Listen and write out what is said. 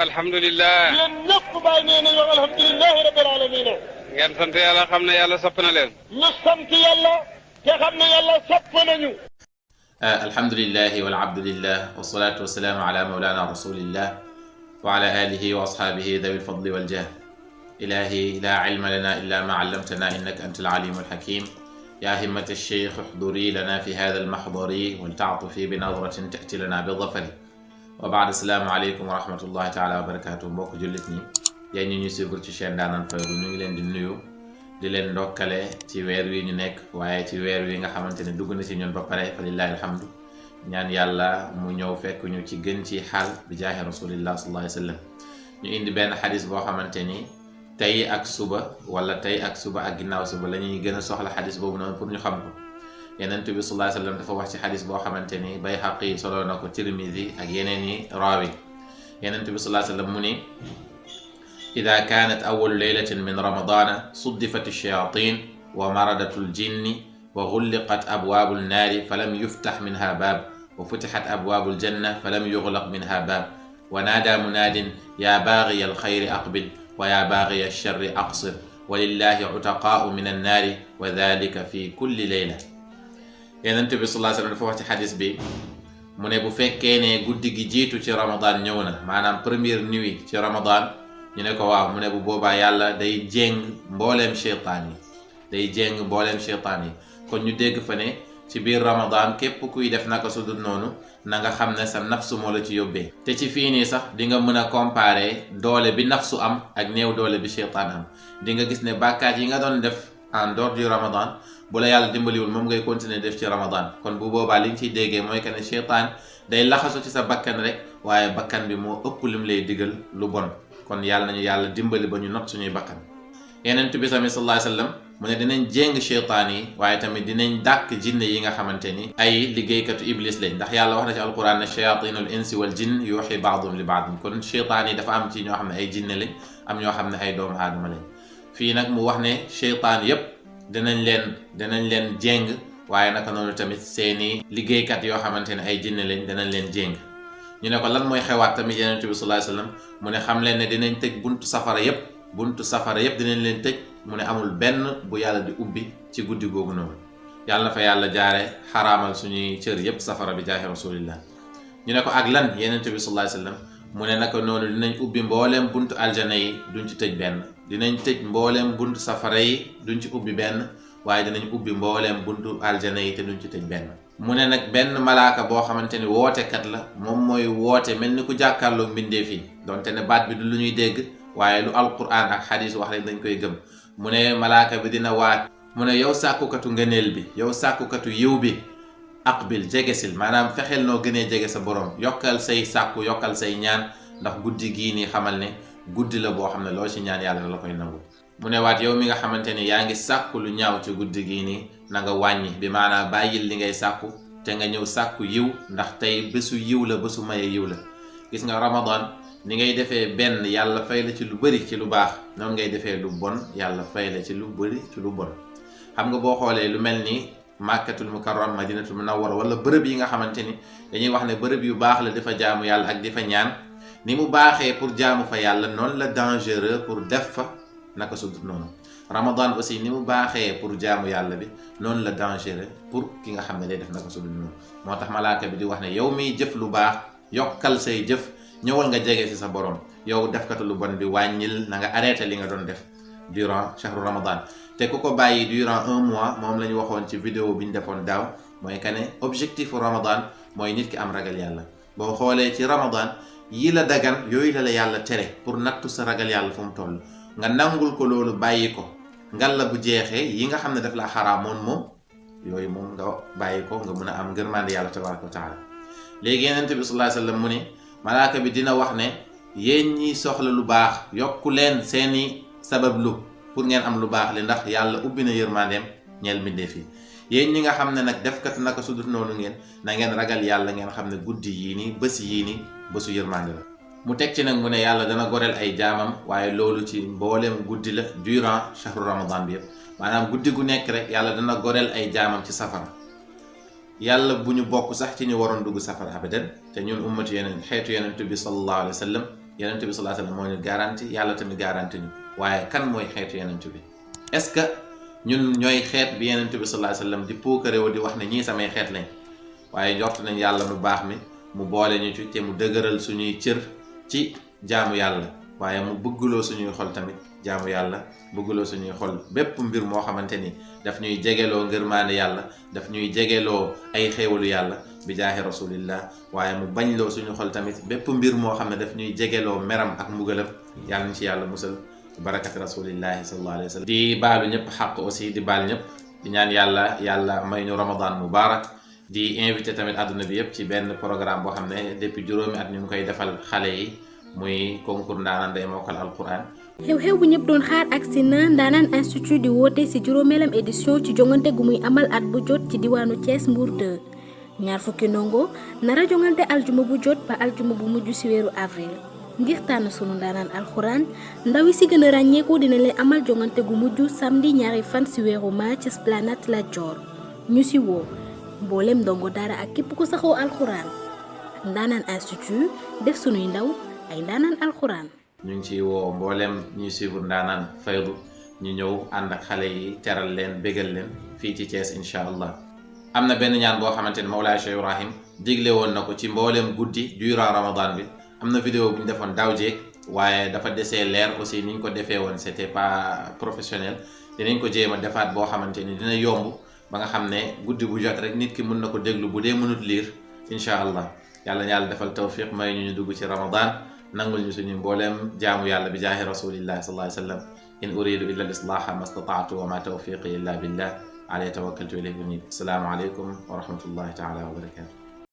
alhamdulillah yéen ñëpp bàyyi nee na yow alhamdulilahi rabbil alamin ngeen sant yàlla xam ne yàlla sopp na leen ñu sant yàlla te xam ne yàlla sopp nañu alhamdulillahi wal abdulillah wassalatu wassalamu ala mawlana rasulillah wa ala alihi wa ashabihi dhawi alfadli wal jah ilahi la ilma lana illa ma allamtana innaka antal alimul hakim ya himmat ash-shaykh uhduri lana fi hadha al-mahdari wal ta'tufi bi nadratin ta'ti lana bi dhafari wa ba'd. assalaamu aleykum wa rahmatullahi taala wa barakatuh. mbokk jullit ñi yéen ñi ñu suivre ci chaîne Ndaanaan Faydu ñu ngi leen di nuyu di leen ndokkale ci weer wi ñu nekk waaye ci weer wi nga xamante ne dugg na ci ñun ba pare fa lillahi alhamdu ñaan yàlla mu ñëw fekk ñu ci gën ci xaal bi jaahi rasulillah sallallahu alayhi wa sallam. ñu indi benn xadis boo xamante ni tey ak suba wala tey ak suba ak ginnaaw suba la ñuy gën a soxla xadis boobu noonu pour ñu xam ko. Yonent bi sallallahu alayhi wa sallam dafa wax ci xadis boo xamante ni Bayhaqi solo na ko, Tirmidhi ak yeneen i raawi. Yonent bi sallallahu alayhi wa sallam mu ni ida kanat awalu laylatin min ramadana suddifat ash-shayatin wa maradat al-jinni wa ghulliqat abwabu an-nari falam yuftax minha bab wa futixat abwabu al-janna falam yughlaq minha bab wa naada munaadin ya baghiya al-khayri aqbil wa ya baghiya ash-sharri aqsir wa lillahi utaqaa'u min an-nari wa dhalika fi kulli layla. Yonent bi sallallahu alayhi wa sallam dafa wax ci xadis bi mu ne bu fekkee ne guddi gi jiitu ci ramadan ñëw na, maanaam première nuit ci ramadan, ñu ne ko waaw, mu ne bu boobaa yàlla day jéng mbooleem cheytaan yi kon ñu dégg fa ne ci biir ramadan képp kuy def naka su dul noonu na nga xam ne sa nafsu moo la ci yóbbee. te ci fii nii sax di nga mën a comparer doole bi nafsu am ak néew doole bi cheytaan am. di nga gis ne bàkkaat yi nga doon def en dehors du ramadan bu la yàlla dimbaliwul moom ngay continuer def ci ramadan. kon bu boobaa li ñu ciy déggee mooy que ne cheytaan day laxasu ci sa bakkan rek, waaye bakkan bi moo ëpp lim lay digal lu bon. kon yàlla nañu yàlla dimbali ba ñu not suñuy bakkan. Yonent bi tamit sallallahu alayhi wa sallam mu ne dinañ jéng cheytaan yi, waaye tamit dinañ dàkk jinne yi nga xamante ni ay liggéeykatu iblis lañ, ndax yàlla wax na ci alquran ne shayatinul insi wal jinn yuuxi ba'duhum li ba'd. kon cheytaan yi dafa am ci ñoo xam ne ay jinne lañ, am ñoo xam ne ay doomu aadama lañ. fii nag mu wax ne cheytaan yépp dinañ leen jéng, waaye naka noonu tamit seeni liggéeykat yoo xamante ne ay jinne lañ dinañ leen jéng. ñu ne ko lan mooy xewaat tamit Yonent bi sallallahu alayhi wa sallam mu ne xam leen ne dinañ tëj buntu safara yépp dinañ leen tëj. mu ne amul benn bu yàlla di ubbi ci guddi googu noonu. yàlla na fa yàlla jaare xaraamal suñuy cër yépp safara bi jaahi rasulillah. ñu ne ko ak lan Yonent bi sallallahu alayhi wa sallam mu ne naka noonu dinañ ubbi mbooleem buntu aljana yi duñ ci tëj benn, dinañ tëj mbooleem buntu safara yi duñ ci ubbi benn, waaye dinañ ubbi mbooleem buntu aljana yi te duñ ci tëj benn. mu ne nag benn malaaka boo xamante ni wootekat la, moom mooy woote mel ni ku jàkkaarloo mbindeef yi, donte ne baat bi du lu ñuy dégg, waaye lu alquran ak xadis wax rek dañ koy gëm. mu ne malaaka bi dina waat, mu ne yow sàkkukatu ngëneel bi, yow sàkkukatu yiw bi, aqbil jegesil, maanaam fexeel noo gënee jege sa borom, yokkal say sàkku, yokkal say ñaan, ndax guddi gii nii xamal ne guddi la boo xam ne loo ci ñaan yàlla la koy nangu. mu ne waat yow mi nga xamante ni yaa ngi sàkku lu ñaaw ci guddi gii nii na nga wàññi, bi maanaam bàyyil li ngay sàkku te nga ñëw sàkku yiw, ndax tey bésu yiw la, bésu maye yiw la. gis nga ramadan ni ngay defee benn yàlla fay la ci lu bëri ci lu baax, noonu ngay defee lu bon yàlla fay la ci lu bëri ci lu bon. xam nga boo xoolee lu mel ni Makkatul Mukarram, Madinatul Munawwara, wala bërëb yi nga xamante ni dañuy wax ne bërëb yu baax la dafa jaamu yàlla ak di fa ñaan, ni mu baaxee pour jaamu fa yàlla noonu la dangereux pour def fa naka su dul noonu. Ramadan aussi ni mu baaxee pour jaamu yàlla bi noonu la dangereux pour ki nga xam ne day def naka su dul noonu. moo tax malaaka bi di wax ne yow miy jëf lu baax yokkal say jëf, ñëwal nga jege ci sa borom. yow defkatu lu bon bi wàññil, na nga arrêté li nga doon def durant shahru ramadan. te ku ko bàyyi durant 1 mois, moom la ñu waxoon ci vidéo bi ñu defoon daaw, mooy que ne objectif ramadan mooy nit ki am ragal yàlla. boo xoolee ci ramadan yi la dagan yooyu la yàlla tere pour nattu sa ragal yàlla fu mu toll, nga nangul ko loolu bàyyi ko. ngal la bu jeexee yi nga xam ne daf la xaraamoon moom yooyu moom nga bàyyi ko, nga mën a am ngërmande yàlla tabaraka wa taala. léegi Yonent bi sallallahu alayhi wa sallam mu ne malaaka bi dina wax ne yéen ñi soxla lu baax yokku leen seeni sabab lu pour ngeen am lu baax li, ndax yàlla ubbi na yërmandeem ñeel mbindeef yi. yéen ñi nga xam ne nag defkat naka su dul noonu ngeen na ngeen ragal yàlla ngeen xam ne guddi yii nii bés yii nii bésu yërmande la. mu teg ci nag mu ne yàlla dana goreel ay jaamam waaye loolu ci mbooleem guddi la durant shahru ramadan bi yëpp maanaam guddi gu nekk rek yàlla dana goreel ay jaamam ci safara. yàlla bu ñu bokk sax ci ñu waroon dugg safara abadan te ñun ummatu yeneen xeetu yenent bi sallallahu alayhi wa sallam yenent bi sallallahu alayhi wa sallam moo ñu garanti yàlla tamit garanti ñu waaye kan mooy xeetu yenent bi est-ce que ñun ñooy xeet bi yenent bi sallallahu alayhi wa sallam di puukaréew di wax ne ñii samay xeet lañ waaye njort nañ yàlla mu baax mi mu boole ñu ci te mu dëgëral suñuy cër ci jaamu yàlla waaye mu bëgguloo suñuy xol tamit jaamu yàlla bëgguloo suñuy xol bépp mbir moo xamante ni daf ñuy jegeloo ngërmaane yàlla daf ñuy jegeloo ay xéewalu yàlla bi jaahi rasulillah waaye mu bañloo suñu xol tamit bépp mbir moo xam ne daf ñuy jegeloo meram ak mbugalam yàlla ñu ci yàlla musal barakati rasulillahi sallallahu alayhi wa sallam. di baalu ñëpp xaq aussi di baal ñëpp di ñaan yàlla may ñu ramadan mubarak di invité tamit àdduna bi yëpp ci benn programme boo xam ne depuis juróomi at ñu ngi koy defal xale yi muy concours ndaanaan day mokkal alquran. xew-xew bu ñëpp doon xaar ak si na Ndaanaan Institute di woote si juróomeelam édition ci jongante gu muy amal at bu jot ci diwaanu Thiès Mbour 2 ñaar fukki ndongo nara jongante aljuma bu jot ba aljuma bu mujj si weeru avril ngir tànn sunu ndaanaan alxuraan ndaw yi si gën a ràññeeku dina leen amal jongante gu mujj samedi ñaari fan si weeru mai ci Esplanade Lat Dior ñu si woo mboolem ndongo daara ak képp ku saxoo alxuraan ak Ndaanaan Institute def sunuy ndaw ay ndaanaan alxuraan. ñu ngi ci woo mboolem ñuy suivre Ndaanaan Faydu ñu ñëw ànd ak xale yi teral leen bégal leen fii ci Thiès incha allah. am na benn ñaan boo xamante ne Mawlaay Cheikh Ibrahim digle woon na ko ci mboolem guddi durant Ramadan bi am na vidéo bu ñu defoon daaw jéeg waaye dafa desee leer aussi ni ñu ko defee woon c'était pas professionnel dinañ ko jéem a defaat boo xamante ni dina yomb ba nga xam ne guddi bu jot rek nit ki mën na ko déglu bu dee mënut liir incha allah yàlla defal tawfiq may ñu dugg ci Ramadan. nangul ñu suñu mbooleem jaamu yàlla bi jaahi rasulillahi sallallahu alayhi wa sallam in uridu illa al islaha ma stata'tu wa ma tawfiqi illa billah alayhi tawakkaltu ilayhi unib. Assalamu alaykum wa rahmatullahi ta'ala wa barakatuh.